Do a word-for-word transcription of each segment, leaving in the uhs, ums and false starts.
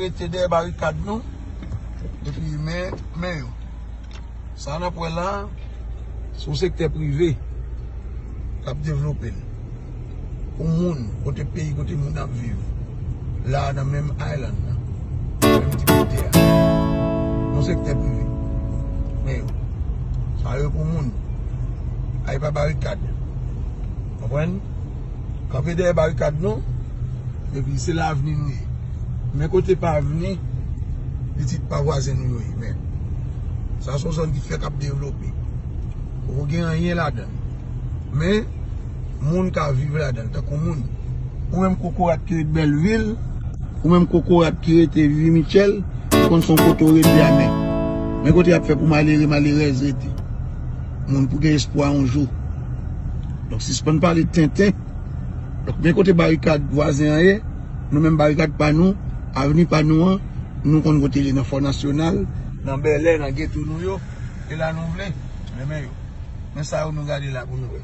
Rete dèyè barikad nou. Epi men, men yo. Sa n ap wè la, se yon sektè prive k ap devlope l. Pou moun, kote peyi, kote moun ap viv. La, nan menm island nan. Menm ti bout tè a. Yon sektè prive. Men yo. Sa yo pou moun. Ay pa barikad. Konprann? Kanpe dèyè barikad nou. Epi se la avni nou ye. Men kote pa avni, pitit pa vwazen nou yo ye. Men sa se yon zòn ki fèk ap devlope. Poko gen anyen ladan l. Men moun ka viv ladan l tankou moun. Ou menm kokorat ki ret Bèlvil, ou menm kokorat ki rete Vimichèl, ou konn se yon kote w rete a men. Men kote y ap fè pou malere, malerèz rete. Moun pou gen espwa yon jou. Donk sispann pale tenten. Donk men kote barikad vwazen an ye, nou menm barikad pa nou, avni pa nou an, nou konn kote li nan Fò Nasyonal, nan Bèlè, nan geto nou yo, e la nou vle, men men yo. Men sa yo nou gade la pou nou wè.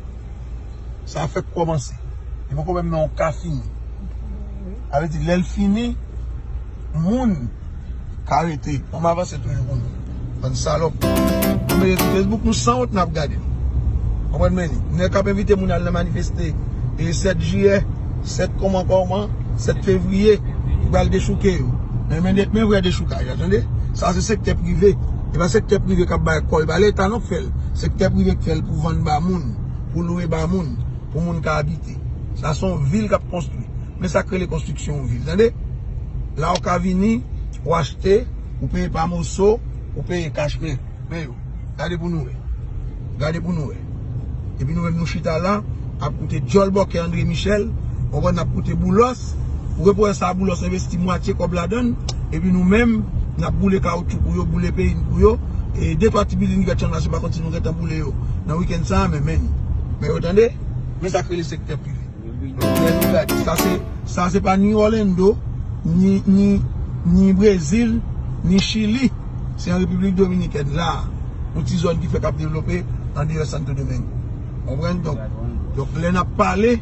Sa fèk kòmanse. Li poko menm nan yon ka fini. Sa vle di lè l fini, moun ka rete. An m avanse toujou pou nou. Bann salòp. Nou mete sou Facebook, nou sanwont n ap gade. Konprann men li. Nèg k ap envite moun al nan manifeste. E sèt jiyè, sèt kòman kòman, sèt fevriye, li pral dechouke yo. Men, men, men vrè dechoukaj la, tande? Sa se sektè prive. E pa sektè prive k ap bay kò, e pa leta non k fè l. Sektè prive k fè l pou vann ba moun, pou lwe ba moun, pou moun ka abite. Sa se yon vil k ap konstwi. Men sa k rele konstriksyon yon vil, tande? La ou ka vini, ou achte, ou peye pa moso, ou peye kach, men, men yo. Gade pou nou wè. Gade pou nou wè. Epi nou menm nou chita la, ap koute djòl bòkè André Michel, ou konprann, n ap koute Boulos. Ou gen pou wè sa Boulos envesti mwatye kòb ladan l. Epi nou menm, n ap boule kawoutchou pou yo, boule peyi n pou yo. E de twa ti bilding vèt chanmasyon pa konn si nou gentan boule yo nan wikenn sa a, men men. Men yo tande, men sa k rele sektè prive. Lè nou gade, sa se, sa se pa ni Orlando, ni, ni, ni Brezil, ni Chili. Se an Repiblik Dominikèn la. Yon ti zòn ki fèk ap devlope andeyò Santo Domingo. Konprann? Donk, donk lè n ap pale,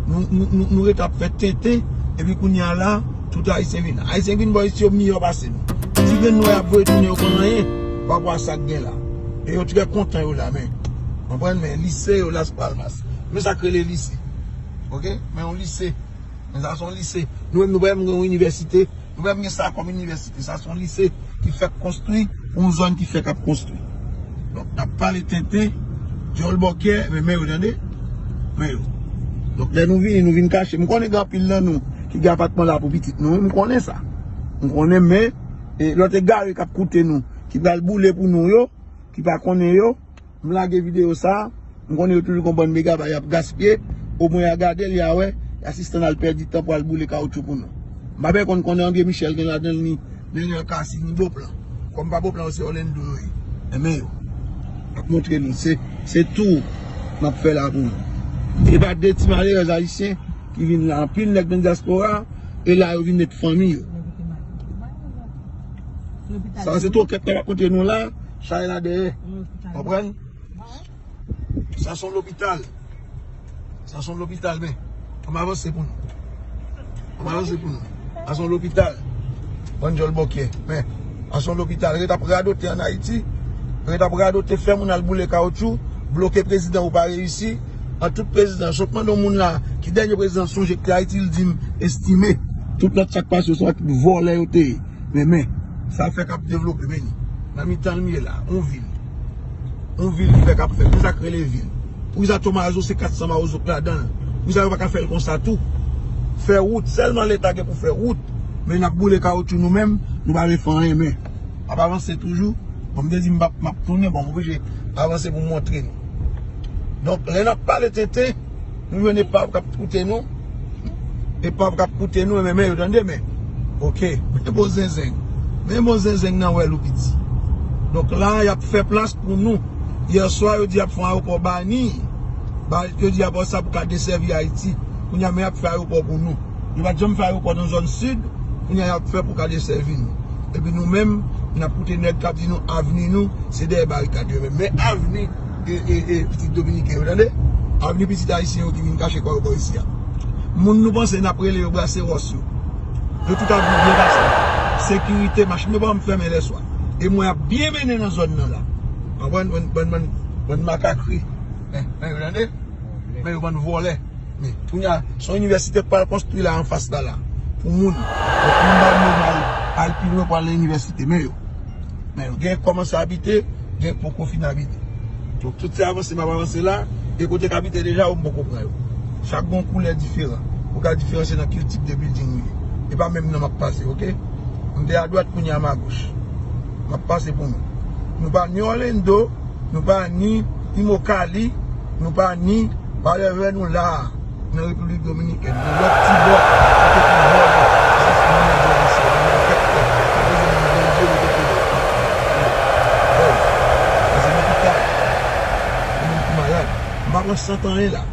nou, nou, nou, nou rete ap fè tenten, epi kounye a la, tout Ayisyen vin. Ayisyen vin bò isi yo miyò pase nou. Ti grenn nou wè y ap voye tounen yo konn anyen, pa rapò a sa k gen la. E yo trè kontan yo la, men. Konprann? Men lise yo Las Palmas. Men sa k rele lise. Oke? Men yon lise. Men sa se yon lise. Nou menm nou pa menm gen yon inivèsite. Nou pa menm gen sa kòm inivèsite. Sa se yon lise ki fèk konstwi pou yon zòn ki fèk ap konstwi. Donk, n ap pale tenten, djòl bòkyè, men men yo tande. Men yo. Donk, lè nou vini, nou vin kache. M konnen gen anpil nan nou ki gen apatman la pou pitit nou. M konnen sa. M konnen, men, e, lòt egare k ap koute nou, ki pral boule pou nou yo, ki pa konnen yo, m lage videyo sa a, m konnen yo toujou gon bann megabay y ap gaspiye, omwen y a gade l, y a wè, y a sispann al pèdi tan pou al boule kawoutchou pou nou. M pa byen konn konnen André Michel gen ladan l ni Nenel Cassy ni Beauplan. Kòm pa Beauplan yo se Orlando yo ye. Men men yo. M ap montre nou, se, se tou n ap fè la pou nou. E pa de ti malerèz ayisyen ki vin la, anpil nèg nan dyaspora, e la yo vin met fanmi yo. Sa se twokèt n ap rakonte nou la, chay la dèyè. Konprann? Sa se yon lopital. Sa se yon lopital, men. An m avanse pou nou. An m avanse pou nou. Sa se yon lopital. Bann djòl bòkyè. Men, sa se yon lopital. Ret ap radote ann Ayiti. Ret ap radote, fè moun al boule kawoutchou. Bloke prezidan ou pa reyisi. An tout prezidan, sot mande yon moun la, ki dènye prezidan sonje ki te Ayiti, l di m Estimé. Tout lòt sa k pase yo se yon ekip vòlè yo te ye. Men, men, sa fèk ap devlope, men li. Nan mitan l m ye la, yon vil. Yon vil ki fèk ap fèt. Men sa k rele vil. Poukisa Tomazo se kat san mawozo k ladan l? Poukisa yo pa ka fè l konsa tou? Fè wout, sèlman leta gen pou fè wout. Men n ap boule kawoutchou nou menm, nou pa vle fè anyen, men. N ap avanse toujou. Bon, m te di m p ap, m ap tounen, bon, m oblije avanse pou m montre nou. Donk, lè n ap pale tenten, nou jwenn epav k ap koute nou. Epav k ap koute nou, men, men yo tande, men. Oke, men bon zenzen. Men bon zenzen nan wèl ou piti. Donk la, y ap fè plas pou nou. Yèswa, yo di y ap fè yon ayewopò Bani. Ba, yo di ayewopò sa pou ka desèvi Ayiti. Kounye a, men y ap fè ayewopò pou nou. Yo pa t janm fè ayewopò nan zòn sid, kounye a y ap fè pou ka desèvi nou. Epi nou menm, n ap koute nèg k ap di nou avni nou, se dèyè barikad yo menm. Men avni e, e, e pitit dominiken yo, tande? Avni pitit ayisyen yo ki vin kache kò yo bò isi a. Moun nou panse n ap rele yo brase wòs yo. Yo tout ap vin byen pase. sekirite, machin yo pa janm fèmen lèswa. E mwen ap byen mennen nan zòn nan la. Konprann? Bann, bann, bann, bann makakri. Men, men yo tande? Men yo bann vòlè. Men, kounye a, se yon inivèsite k pral konstwi la anfas la, la. Pou moun. Pou moun pa nou al, al pi lwen pou al nan inivèsite. Men yo. Men yo gen kòmanse abite, gen poko fin abite. Donk, tout se avanse m ap avanse la, e kote k abite deja, yo m poko pran yo. Chak gen yon koulè diferan. Ou ka diferansye nan ki tip de building ou ye. E pa menm nan m ap pase, oke? M te adwat, kounye a m agoch. M ap pase pou nou. Nou pa ni Orlando, nou pa ni Immokalee, nou pa ni whatever, nou la a, nan Repiblik Dominikèn, nan lòt ti bò, kote ki bò nan, jis nan men bò misye, nan men kèk tè, kote gen moun danje, kote ki bò. Bèl. Pase lopital, gen moun ki malad. M pa pran sant anyen la.